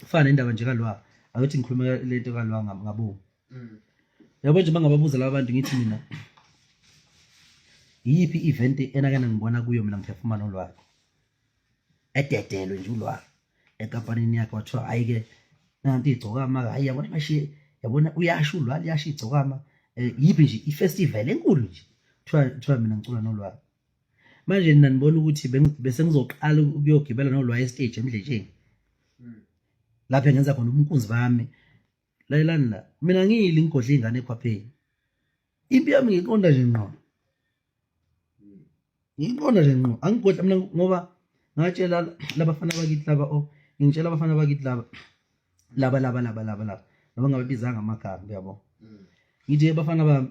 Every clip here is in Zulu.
Kufana nendaba nje kalwa, akuthi ngikhuluma lento kalwa ngabomu. Yabo nje mangababuza laba bantu ngithi mina iyiphi i-event enake nangibona kuyo mina ngiphefuma nolwakhe ededelwe nje ulwakhe enkampanini yakhe wathiwa hhayi-ke nanti igcokama hhayi yabona mashiye yabona uyasho ulwali yasho igcokama um yiphi nje ifestival enkulu nje kuthiwa kuthiwa mina ngicula nolwakhe. Manje nina nibona ukuthi bese ngizoqala ukuyogibela nolwayo estage emdletsheni lapho engenza khona ubunkunzi bami. Lalelani la, mina ngiyile ngigodla iy'ngane ekhwapheni. Impi yami ngiyiqonda nje ngqo, ngiyiqonda nje ngqo. Angigodla mina ngoba ngatshela labafana bakithi laba, oh ngitshela abafana bakithi laba laba laba laba laba laba noma ngababizanga amagama, uyabo. Ngithi bafana bami,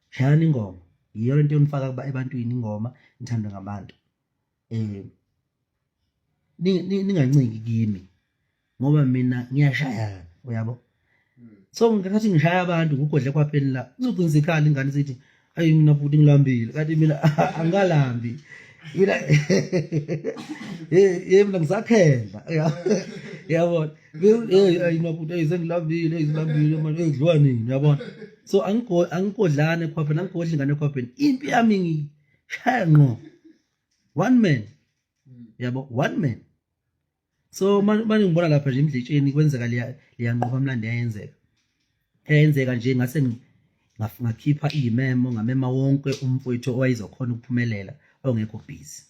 shayani ingoma, yiyo lento yonifaka ebantwini, ingoma nithandwe ngabantu. Ninganciki kimi ngoba mina ngiyashayana, uyabo. So ngikhathi ngishaya abantu ngugodle kwapheni la, uzogcina sikhala ingane sithi ayi mina futhi ngilambile, kanti mina angikalambi mina, hey mina ngisakhendla, uyabona. Hey ayi mina futhi hey sengilambile, hey ngilambile manje, hey kudliwa nini, uyabona. So angigodlane ekhwapheni, angigodli ingane ekhwapheni, impi yami ngishaya ngqo, one man, yabo, one man. So manje ngibona lapha nje emdletsheni kwenzeka leya leya nqoba mlando eyayenzeka eyenzeka nje, ngase ngakhipha iy'memo, ngamema wonke umfowethu owayezokhona ukuphumelela ongekho busy.